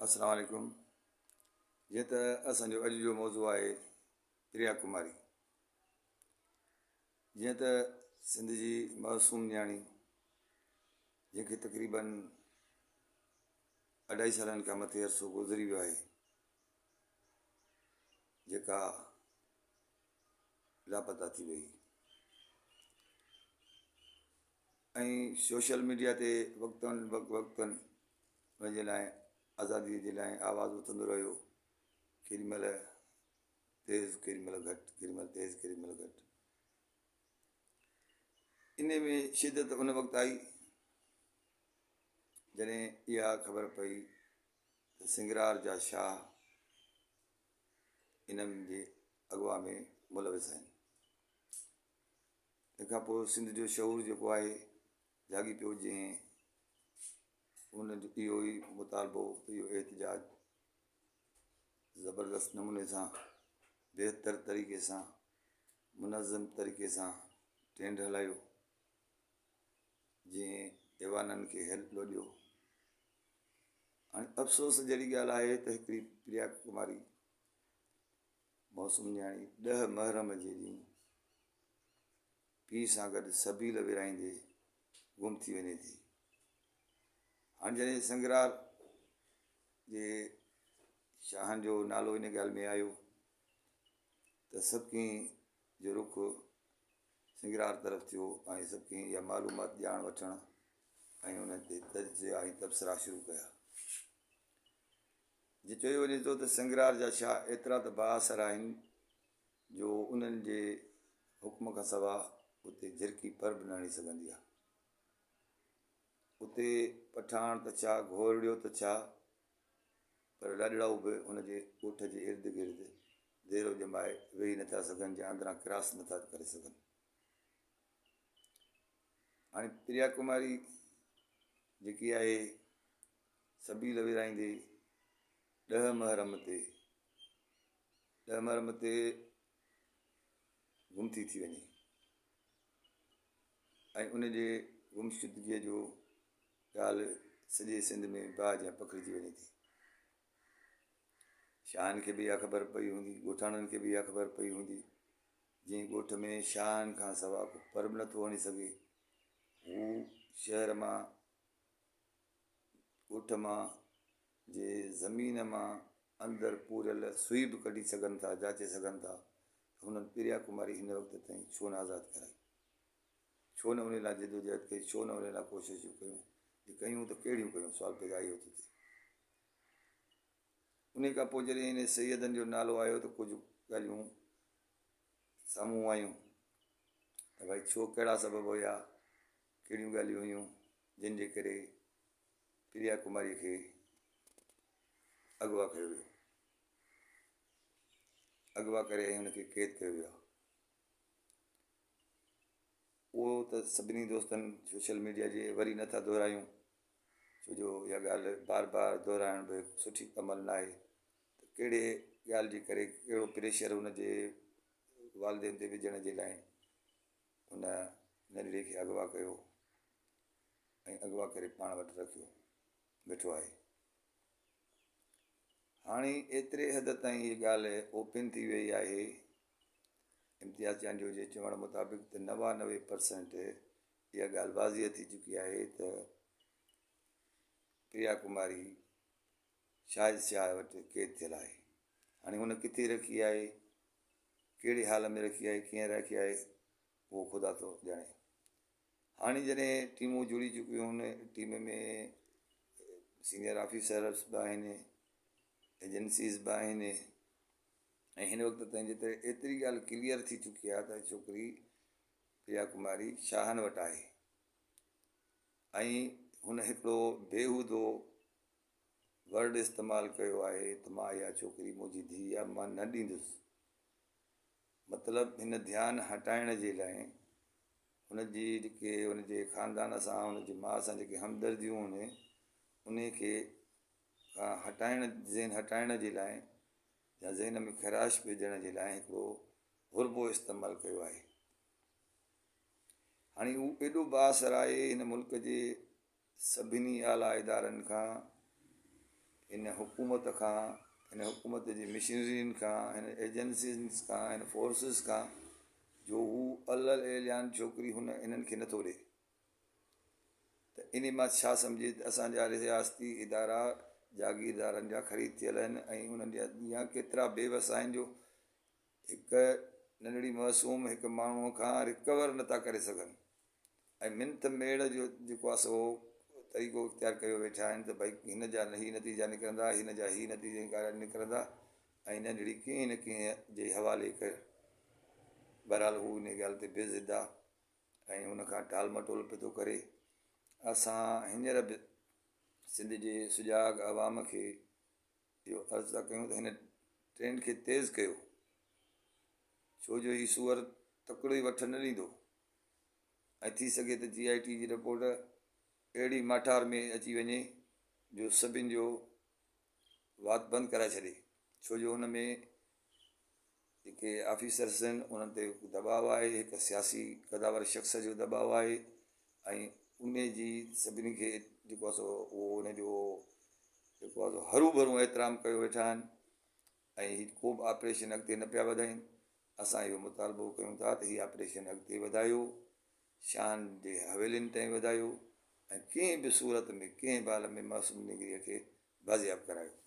السلام عليڪم جيئن ته اسان جو اڄ جو موضوع آهي پريا ڪماري جيئن ته سنڌ جي معصوم نياڻي جنهن کي تقريبن اڍائي سالن کان مٿي عرصو گذري ويو آهي جيڪا لاپتا ٿي وئي ۽ سوشل ميڊيا تي وقتن بوقتن ان جي لاء آزادي جي لاء آواز اٿندو رهيو ڪيڏي مهل تيز ڪيڏي مهل گهٽ ڪيڏي مهل تيز ڪيڏي مهل گهٽ ان ۾ شدت ان وقت آئي جڏهن اها خبر پئي ته سنگرار جا شاهه انهن جي اغوا ۾ ملوث آهن تنهن کان پوء سنڌ جو شعور جيڪو آهي جاڳي پيو جنهن ان جو اهو ئي مطالبو اهو احتجاج زبردست نموني سان بهتر طريقي سان منظم طريقي سان ٽرينڊ هلايو جنهن ايوانن کي هيل لوڏيو هاڻي افسوس جهڙي ڳالهه آهي ته هڪڙي پريا ڪماري موسم نياڻي ڏهه محرم جي ڏينهن پيء سان گڏ سبيل ورهائيندي گم ٿي وڃي ٿي. هاڻ جڏهن سنگرار جي شاهن جو نالو ان ڳالهه ۾ آيو ته سڀ ڪنهن جو رخ سنگرار طرف ٿيو ۽ سڀ ڪنهن اها معلومات ڄاڻ وٺڻ ۽ ان تي تجزيا ۽ تبصرا شروع ڪيا. جي چيو وڃي ٿو ته سنگرار جا شاهه ايترا ته بااثر آهن جو انهن جي حڪم کان سوا اتي جهرڪي پر به نه هڻي سگهندي آهي. اتي پٺاڻ ته ڇا، گهورڙيو ته ڇا، پر لاڏڙائو به ان جي ڳوٺ جي ارد گرد ديرو ڄمائي ويهي نٿا سگهن يا اندران ڪراس نٿا ڪري سگهن. هاڻي پريا ڪماري جيڪي آهي سبيل ورهائيندي ڏهه محرم تي ڏهه محرم تي گم ٿي ٿي وڃي ۽ ان جي گمشدگيء جو ڳالهه سڄي سنڌ ۾ باهه جيان پکڙجي وڃي ٿي. شاهن کي به اها خبر پئي هوندي، ڳوٺاڻن کي به اها خبر پئي هوندي، جنهن ڳوٺ ۾ شاهن کان سوا ڪو پر به نٿو هڻي سگهي، هو شهر مان ڳوٺ مان جي زمين مان اندر پوريل سوئي به ڪڍي سگهن ٿا، جاچي سگهن ٿا ته هنن پريا ڪماري هن وقت تائين ڇو نه آزاد ڪرائي؟ ڇو نه ان لاء جدوجهد ڪئي؟ ڇو نه ان لاء ڪوششون ڪيون؟ جي ڪيون ته ڪهڙيون ڪيون؟ سوال پيدا اهو ٿو ٿئي. انهي کان پوء جڏهن انهي سيدن جو نالو آيو ته ڪجهه ڳالهيون سامهون آيون ته ڀائي ڇو ڪهڙا سبب هيا، ڪهڙيون ڳالهيون هيون جن جي ڪري پريا ڪماريء کي اغوا ڪيو ويو. اغوا ڪري ۽ هن کي قيد ڪيو ويو. اهو ته سڀني دوستن سوشل ميڊيا جي وري نٿا دهرايون ڇو جو اها ڳالهه بار بار دهرائڻ به هڪ سٺي عمل ناهي ته ڪهڙي ڳالهه جي ڪري ڪهڙو پريشر هن جي والدين تي وجهڻ جي لاء هن ننڍڙي کي اغوا ڪيو ۽ اغوا ڪري پاڻ وٽ رکيو ويٺو آهي. هاڻي ايتري حد تائين هي ڳالهه اوپن ٿي وئي آهي، امتياز چانڊيو جي چوڻ مطابق ته 99 پرسنٽ اها ڳالهه واضح ٿي چڪي آهي ته پريا ڪماري شاهد شاهه وٽ قيد ٿيل آهي. هاڻي هن ڪٿي رکي آهي، ڪهڙي حال ۾ رکي آهي، ڪيئن رکي آهي، اهو خدا ٿو ڄاڻي. هاڻي جڏهن ٽيمون جڙي چڪيون آهن، ٽيم ۾ سينئر آفيسرس به آهن، ايجنسيز به آهن ۽ هن وقت تائين جيتري ايتري ڳالهه ڪليئر ٿي چڪي آهي ته ڇوڪري پريا ڪماري شاهن وٽ آهي ۽ هن هڪڙو بيهودو ورڊ استعمال ڪيو آهي ته مان اها ڇوڪري منهنجي ڌيء آهي مان نه ڏيندس مطلب هن ڌيان هٽائڻ جي لاء هن جي جيڪي هن جي خاندان سان هن جي ماء سان جيڪي همدرديون هن انهي کي کان هٽائڻ ذهن هٽائڻ جي لاء يا ذهن ۾ خراش وجهڻ جي لاء هڪڙو حربو استعمال ڪيو آهي هاڻي هو ايڏو بااثر آهي هن ملڪ جي سڀني اعليٰ ادارن کان هن حڪومت کان، هن حڪومت جي مشنرين کان، هن ايجنسين کان، هن فورسز کان جو هو الاعلان ڇوڪري هن انهن کي نٿو ڏي ته انهي مان ڇا سمجهي ته اسان جا رياستي ادارا جاگيردارن جا خريد ٿيل آهن ۽ انهن جا يا ڪيترا بي وس آهن جو هڪ ننڍڙي معصوم هڪ ماڻهوء کان رڪور نٿا ڪري سگهن ۽ منٿ ميڙ جو جيڪو آهي سو طريقو اختيار ڪيو ويٺا آهن ته ڀئي هن جا هي نتيجا نڪرندا هن جا هي نتيجا نڪرندا ۽ ننڍڙي ڪنهن نه ڪنهن جي حوالي ڪر. بهرحال هو انهيء ڳالهه تي بي ضد آ ۽ ان کان ٽال مٽول پيو ٿو ڪري. اسان هينئر به سنڌ جي سجاڳ عوام کي اهو عرض ٿا ڪيون ته هن ٽرين کي تيز ڪيو، ڇو جو هي سوئر تڪڙو ئي وٺ نه ڏيندو ۽ ٿي سگهي ته جي آء ٽي جي رپورٽ اهڙي ماٺار ۾ اچي وڃي جو سڀن جو وات بند ڪرائي ڇڏي، ڇو جو ان ۾ جيڪي آفيسرس آهن انهن تي دٻاء آهي، هڪ سياسي قداور شخص جو دٻاء آهي ۽ ان جي سڀني کي جيڪو آهي سو اهو ان جو جيڪو آهي سو هروڀرو احترام ڪيو ويٺا آهن ۽ هي ڪو به آپريشن اڳتي نه پيا وڌائين. اسان اهو مطالبو ڪيون ٿا ته هي آپريشن اڳتي وڌايو، شاهن جي حويلين تائين وڌايو ۽ ڪنهن به صورت ۾ ڪنهن به حال ۾ معصوم نينگريء کي بازياب ڪرايو.